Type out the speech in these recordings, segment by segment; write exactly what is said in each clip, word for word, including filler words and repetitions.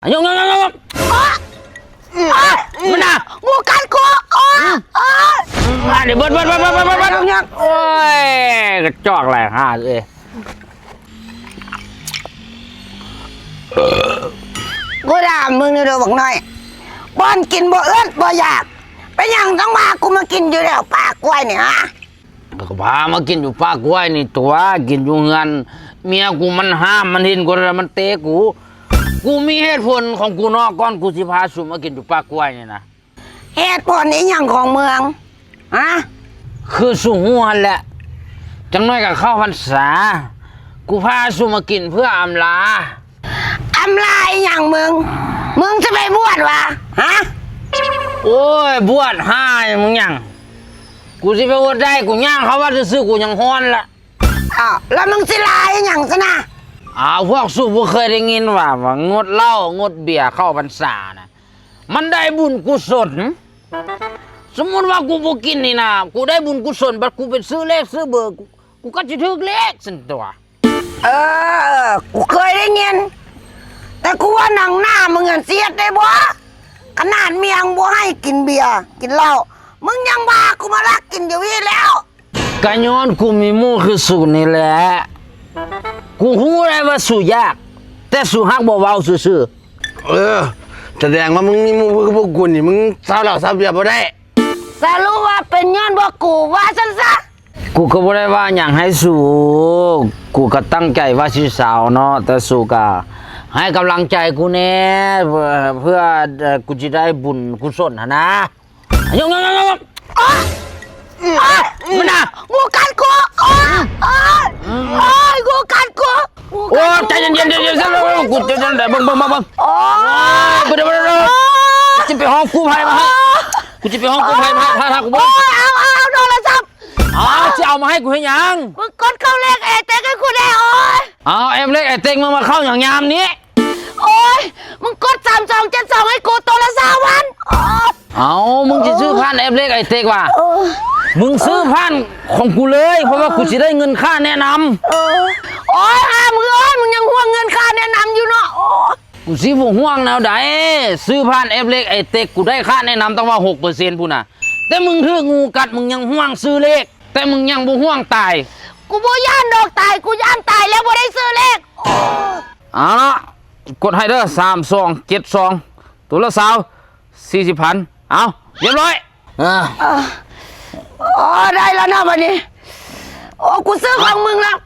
ยกยกยกยก มันน่ะ งูกัดกู โอ๊ย โอ๊ย มาดิ เบิดเบิดเบิดเบิดเบิดเบิดเบิด โอ๊ย กระจอกแหละ ห่าเอ้ย กูด่ามึงนี่เด้อบักน้อย บ่อนกินบ่อึดบ่อยาก เป็นหยังต้องพากูมากินอยู่แล้ว ป่ากล้วยนี่ ฮะ ก็พามากินอยู่ป่ากล้วยนี่ตัว กินอยู่เฮือน เมียกูมันห้าม มันเห็นกูแล้วมันเตะกู กูมีเหตุผลของกูเนาะ ก่อนกูสิพาสูมากินอยู่ป่ากล้วยนี่นะ เหตุผลอีหยังของมึง ฮะ คือสูฮู้หั่นแหละ จังน้อยก็เข้าพรรษา กูพาสูมากินเพื่ออำลา อำลาอีหยังมึง มึงจะไปบวชวะ ฮะ โอ้ย บวชห่าหยังมึงหยัง กูสิไปบวชได้ กูย่างเข้าวัดซื่อๆ กูยังฮ้อนละ อ้าว แล้วมึงสิลาอีหยังซะนะ อ้าว พวกสูบ่เคยได้ยินว่า ว่างดเหล้า งดเบียร์เข้าพรรษานะ มันได้บุญกุศล สมมุติว่ากูบ่กินนี่นะ กูได้บุญกุศล บัดกูไปซื้อเลขซื้อเบอร์ กู กูก็สิถืกเลขซั่นตัว เออ กูเคยได้ยิน แต่กูว่าหนังหน้ามึงอะเสียดได้บ่ ขนาดเมียมึงบ่ให้กินเบียร์ กินเหล้า มึงยังว่ากูมาลักกินอยู่นี่แล้ว ก็ย้อนกูมีหมู่คือสูนี่แหละ กูฮู้ได้ว่าสูยาก แต่สูฮักบ่เว้าซื่อๆ เออ แสดงว่ามึงมีหมู่คือพวกกูนี่ มึงเซาเหล้าเซาเบียร์บ่ได้ สรุปว่าเป็นย้อนพวกกูว่าซั่นซะ กูก็บ่ได้ว่าหยังให้สู กูก็ตั้งใจว่าสิเซาเนาะ แต่สูก็ให้กำลังใจกูแหน่ เพื่อ เพื่อ เอ่อ กูสิได้บุญกุศลหั่นนะ ยกยกยกยก โอ๊ย โอ๊ย มันน่ะ งูกัดกู โอ๊ย โอ๊ย โอ๊ย งูกัดกู โอ้ย ใจเย็นๆ เดี๋ยวๆ เดี๋ยวๆ กูจะ เดี๋ยวๆ เดี๋ยวๆ เบิ่งๆๆๆ โอ๊ย โอ๊ย กูเดี๋ยวๆๆ กูจะไปฮ้องกู้ภัยมาให้ กูจะไปฮ้องกู้ภัยมาให้ ถ้า ถ้ากูบ่ โอ๊ย เอา เอา เอาโทรศัพท์ เอา จะเอามาให้กูเฮ็ดหยัง มึงกดเข้าเลขไอ้เต็กให้กูแหน่ โอ๊ย เอา แอปเลขไอ้เต็ก มึงมาเข้าหยังยามนี้ โอ๊ย มึงกดสามสองเจ็ดสองให้กูตัวละซาวพัน โอ๊ย เอา มึงสิซื้อผ่านแอปเลขไอ้เต็กว่ะ เออ มึงซื้อผ่านของกูเลย เพราะว่ากูสิได้เงินค่าแนะนำ เออ โอ๊ย อ่า มึงเอ้ย มึงยังห่วงเงินค่าแนะนำอยู่เนาะ โอ๊ย กูสิบ่ห่วงแนวใด ซื้อผ่านแอปเลขไอ้เต็ก กูได้ค่าแนะนำตั้งว่าหกเปอร์เซ็นต์พู้นน่ะ แต่มึงถืกงูกัด มึงยังห่วงซื้อเลข แต่มึงยังบ่ห่วงตาย กูบ่ย้านดอกตาย กูย้านตายแล้วบ่ได้ซื้อเลข โอ๊ย เอาละ กดให้เด้อ สามสองเจ็ดสอง ตัวละซาว สี่สิบพัน เอา เรียบร้อย อ่า เออ โอ้ ได้แล้วนะบัดนี้ โอ้ กูซื้อของมึงแล้ว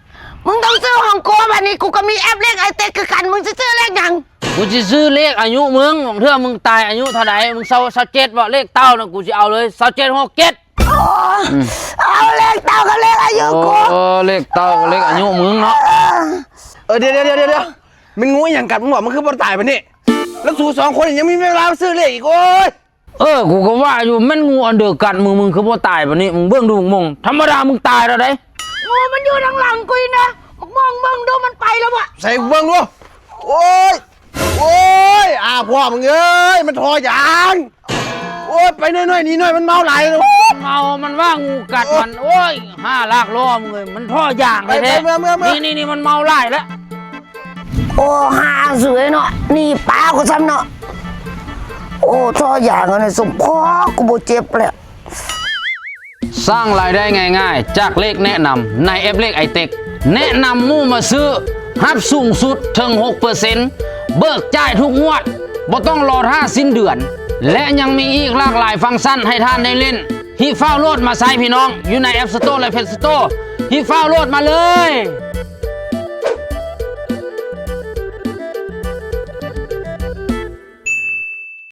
มึงต้องซื้อของกูบัดนี้ กูก็มีแอปเลขไอ้เต็กคือกัน มึงสิซื้อเลขหยัง กูสิซื้อเลขอายุมึง เทื่อมึงตายอายุเท่าใด มึงซาว ซาวเจ็ดบ่ เลขเต้าน่ะ กูสิเอาเลย ซาวเจ็ดหกเจ็ด โอ้ อืม เอาเลขเต้ากับเลขอายุกู โอ้ เลขเต้ากับเลขอายุมึงเนาะ เออ เออ เดี๋ยวๆๆๆ มันงูอหย่างกัดมึงวะ มันคือบ่ตายปะนี่ แล้วสูสองคนยังมีเวลามาซื้อเลขอีก โอ้ย เออ กูก็ว่าอยู่ แม่นงูอันเดียวกัดมึง มึงคือบ่ตายปะนี่ มึงเบิ่งดู มึง ธรรมดามึงตายแล้วเด้ งูมันอยู่ทางหลังกูอีกนะ มึงมองเบิ่งดูมันไปแล้ววะ ใส่กูเบิ่งดู โอ้ย โอ้ย อ่า พ่อมึงเอ้ย มันทอยาง โอ้ย ไปหน่อยๆ หนีหน่อย มันเมาหลายเลย เมา มันว่างูกัดมัน โอ้ย ห้าลากล้อมึงเอ้ย มันทอยาง ไป แท้ๆ เมือ เมือ เมือ นี่ นี่ นี่ มันเมาหลายแล้ว โอ้ หาสวยเนาะ นี่ปลากูซ้ำเนาะ โอ้ ทอยางอันนี้สมพอกูบ่เจ็บแล้ว สร้างรายได้ง่ายๆ จากเลขแนะนำในแอปเลขไอเต็ก แนะนำหมู่มาซื้อ รับสูงสุดถึงหกเปอร์เซ็นต์ เบิกจ่ายทุกงวด บ่ต้องรอท่าสิ้นเดือน และยังมีอีกหลากหลายฟังก์ชันให้ท่านได้เล่น รีบฟ้าวโหลดมาใช้พี่น้อง อยู่ใน App Store และ Play Store รีบฟ้าวโหลดมาเลย